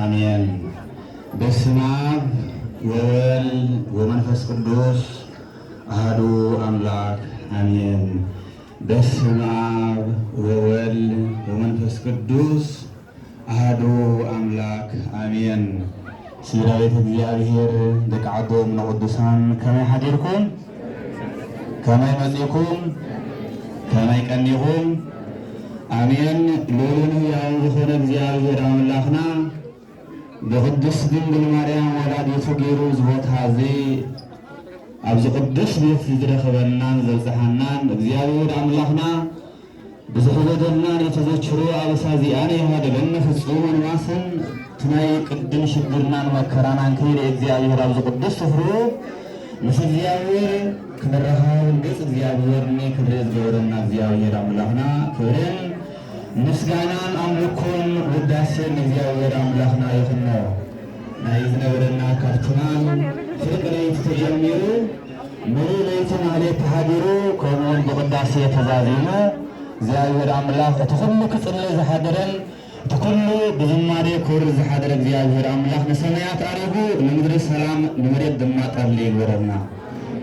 ኣሜን። በስመ አብ ወወልድ ወመንፈስ ቅዱስ አሐዱ አምላክ አሜን። በስመ አብ ወወልድ ወመንፈስ ቅዱስ አሐዱ አምላክ አሜን። ስድራ ቤት እግዚኣብሔር፣ ደቂ ዓዶም ንቅዱሳን ከመይ ሓዲርኩም? ከመይ መጺእኩም? ከመይ ቀኒኹም? ኣሜን። ልዑልን ህያውን ዝኾነ እግዚኣብሔር ኣምላኽና ብቅድስት ድንግል ማርያም ወላዲቱ ገይሩ እዚ ቦታ እዚ ኣብዚ ቅዱስ ቤት ዝረኸበናን ዘብጽሓናን እግዚኣብሔር ኣምላኽና ብዝሒ በደልና ዘይተዘክሩ ኣበሳ እዚኣን ይሃድገን ፍጹም ኣንዋስን እቲ ናይ ቅድም ሽግርናን መከራናን ከይደ እግዚኣብሔር ኣብዚ ቅዱስ ስፍሩ ምስ እግዚኣብሔር ክንረኻብ ገጽ እግዚኣብሔር ክብሪ ዝገበረና እግዚኣብሔር ኣምላኽና ክብርን ምስጋናን ኣምልኮን ውዳሴን እግዚኣብሔር ኣምላኽና ይኹኖ። ናይ ዝነበረና ካብ ትማል ፍርቂ ለይቲ ተጀሚሩ ምሉእ ለይቲ ማህሌት ተሃዲሩ ከምኡውን ብቅዳሴ ተዛዚሙ እግዚኣብሔር ኣምላኽ እቲ ኩሉ ክጽሊ ዝሓደረን እቲ ኩሉ ብዝማሬ ክውርድ ዝሓደረ እግዚኣብሔር ኣምላኽ ንሰማያት ኣሪጉ ንምድሪ ሰላም ንመሬት ድማ ጠሊ ይግበረልና።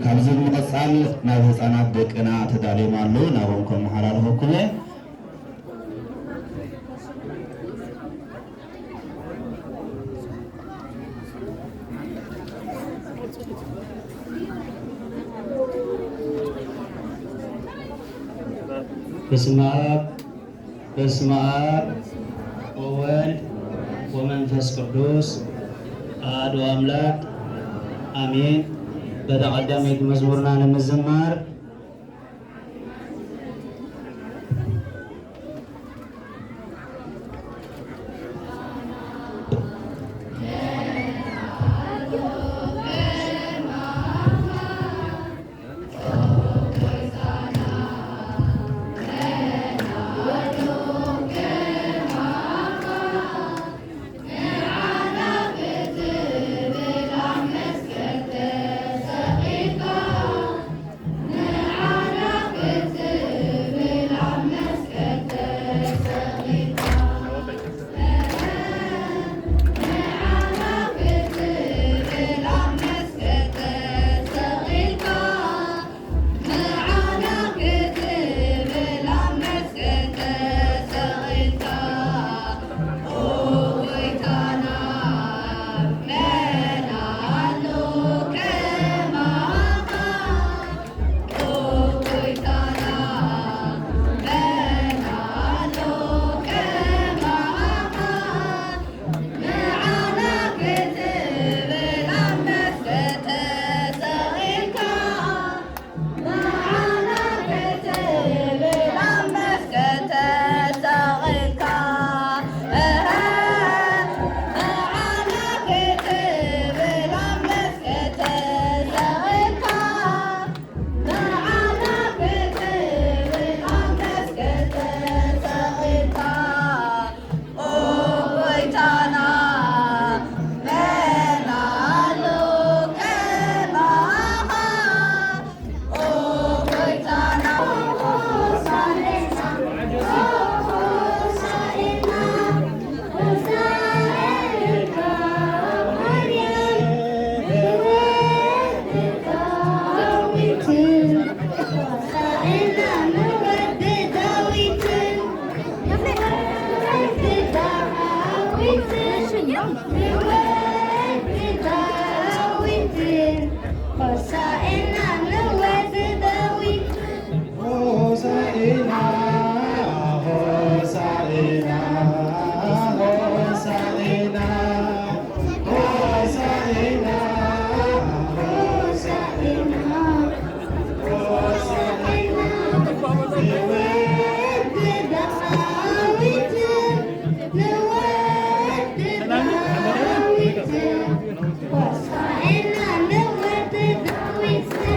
ካብዚ ብምቕጻል ናብ ህፃናት ደቅና ተዳልዮም ኣለዉ ናብኦም ከመሓላልፈኩም እየ። በስመ አብ በስመ አብ ወወልድ ወመንፈስ ቅዱስ አሐዱ አምላክ አሜን። በታ ቀዳመይቲ መዝሙርና ንምዝማር ሆሳዕና ንወዲ ዳዊት። ሆሳዕና፣ ሆሳዕና፣ ሆሳዕና፣ ሆሳዕና፣ ሆሳዕና፣ ሆሳዕና፣ ንወዲ ዳዊት፣ ንወዲ ዳዊት። ሆሳዕና ንወዲ ዳዊት።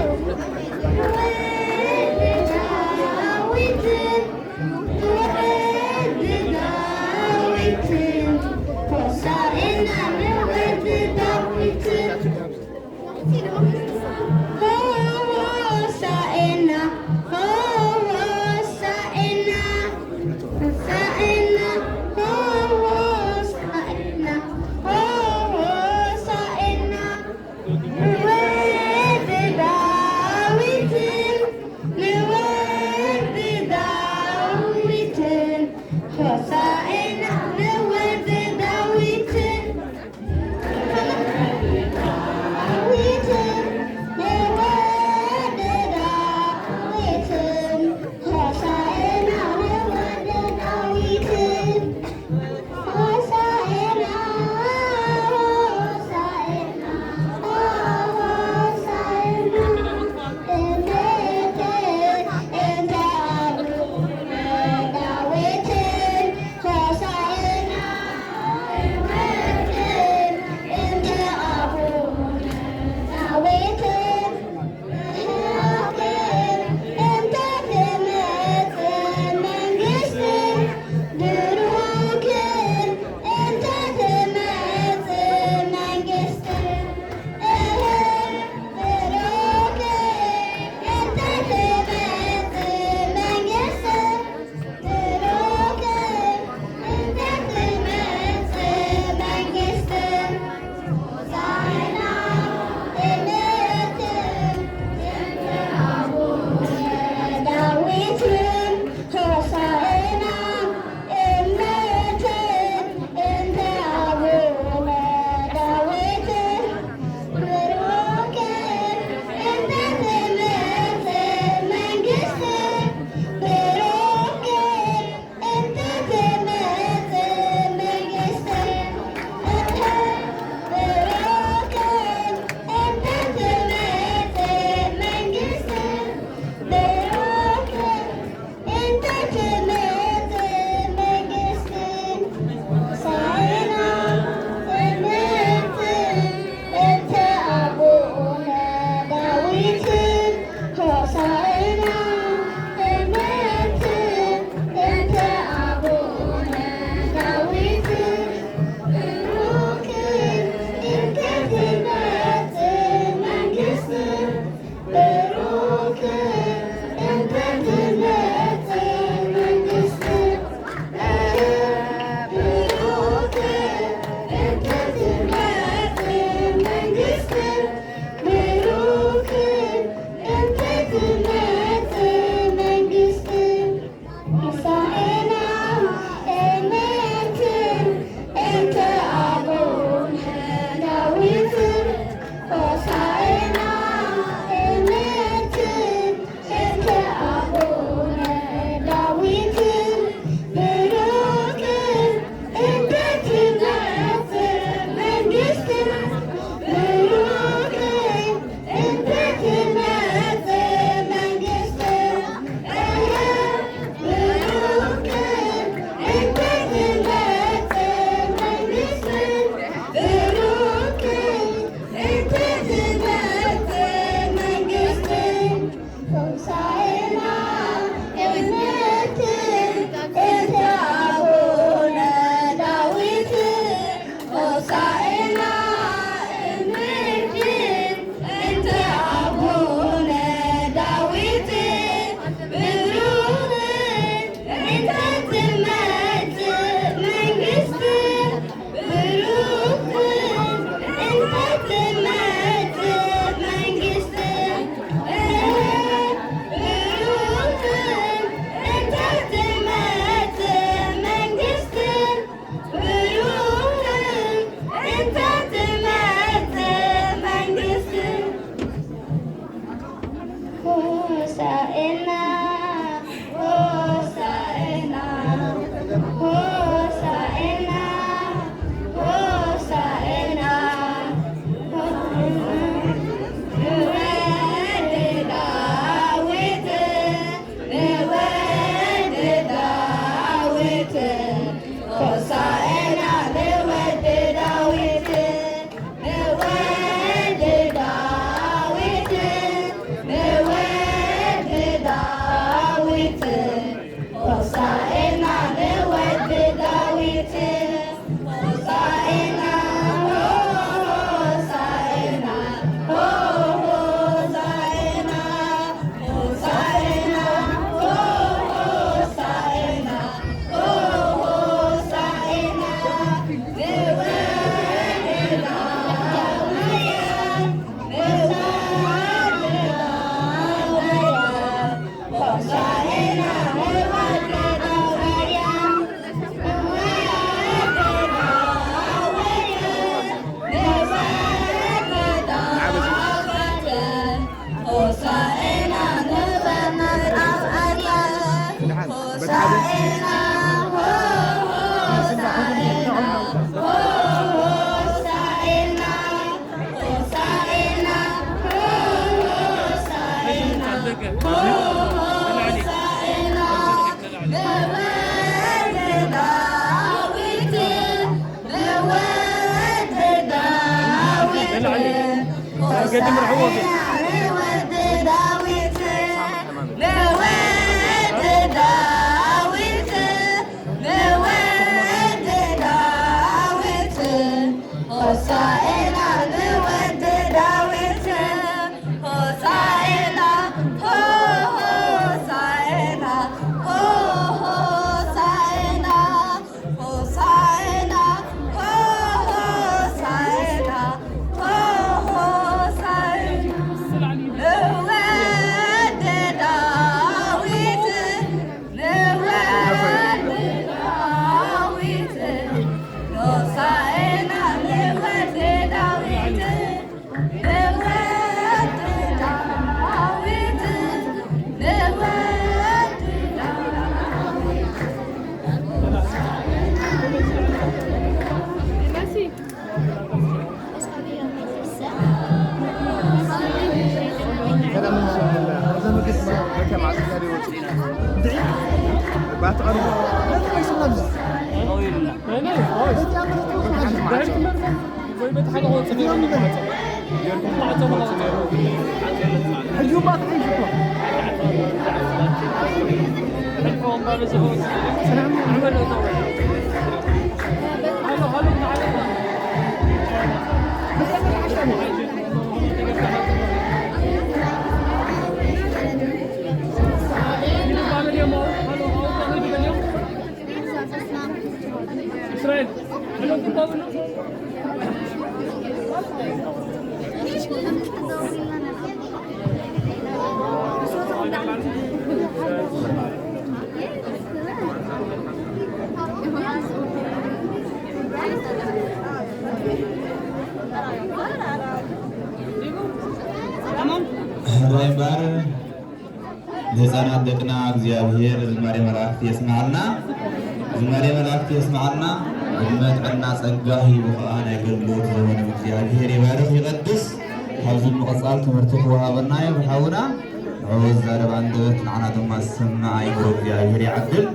ገዲ ምርሕዎ ግን ንወዲ ዳዊት፣ ንወዲ ዳዊት፣ ንወዲ ዳዊት፣ ሆሳዕና ንወዲ ዳዊት፣ ሆሳዕና፣ ሆ፣ ሆሳዕና፣ ሆ፣ ሆሳዕና። ሆሳዕና፣ ሆ፣ ሆሳዕና፣ ሆ፣ ሆሳዕና። ንወዲ ዳዊት፣ ንወዲ ዳዊት፣ ሆሳዕና ንወዲ ዳዊት። እስራኤል ሕራይ እምበር ንህፃናት ደቅና እግዚኣብሔር ዝማሬ መላእክት የስምዓልና። ዝማሬ መላእክት የስምዓልና። ዕድመ ጥዕና ጸጋ ሂቡ ኸዓ ናይ ኣገልግሎት ዘመኖም እግዚኣብሔር ይባርኽ ይቐድስ። ካብዚ ብምቕጻል ትምህርቲ ክወሃበና እዩ ብሓውና። ንዕኡ ዝዛረብ ኣንደበት ንዓና ድማ ዝሰምዕ ኣእምሮ እግዚኣብሔር ይዓድል።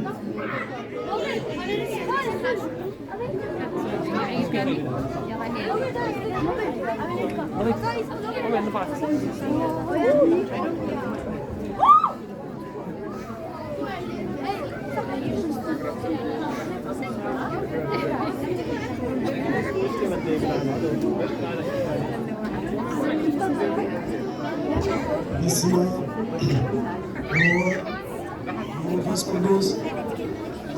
በስመ አብ ወወልድ ወመንፈስ ቅዱስ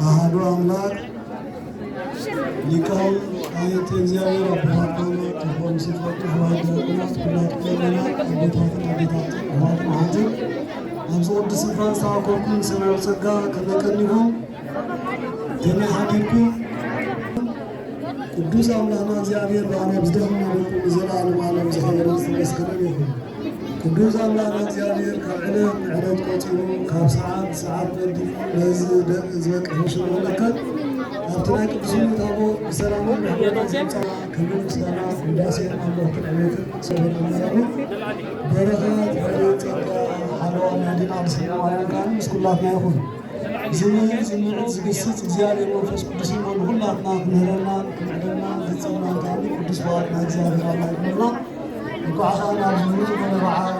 አሐዱ አምላክ። ሊቃውንት፣ አይንተ እግዚአብሔር አባታትና ተቆም ሲፈቱ አዋጅ ያቁማት ኩላት ቆመና አባታትና አባታችን አዋጅ ማህተም ኣብዚ ቅዱስ ስፍራ ዝተኣከብኩም ሰማያዊ ጸጋ ከመይ ቀኒኹም ከመይ ሓዲርኩም። ቅዱስ ኣምላኽና እግዚኣብሔር ብኣና ብዝደኸምና ደቁ ንዘለኣለም ዓለም ዝኸበረ ዝተመስገነ ይኹን። ቅዱስ ኣምላኽና እግዚኣብሔር ካብ ዕለት ንዕለት ቆጺሩ ካብ ሰዓት ሰዓት መዲቡ ነዚ ደ-፣ ዝበቅሐ ሽሙ መለከት ኣብቲ ናይ ቅዱስነቱ ታቦት ብሰላምን ብሕውነትን ዘምጽኣ ክብሪ ምስጋና ውዳሴ ኣምልኾትን ዕቤትን ክሰግድ እምነቱ በረኸት ረድኤት ጸጋ ሓለዋ ናይ ኣዴና ቅድስት ድንግል ማርያም ከኣ ምስ ኩላትና ይኹን። ዝምዕ ዝምዕት ዝግስጽ እግዚኣብሔር መንፈስ ቅዱስ እሞ ንኹላትና ክምህረና ክምዕደና ዝጸናን ከኣ ቅዱስ ፍቓድ ናይ እግዚኣብሔር ኣምላኽ ይኹንና። እንኳዕ ከኣ ናብዚ ንጹህ በዓል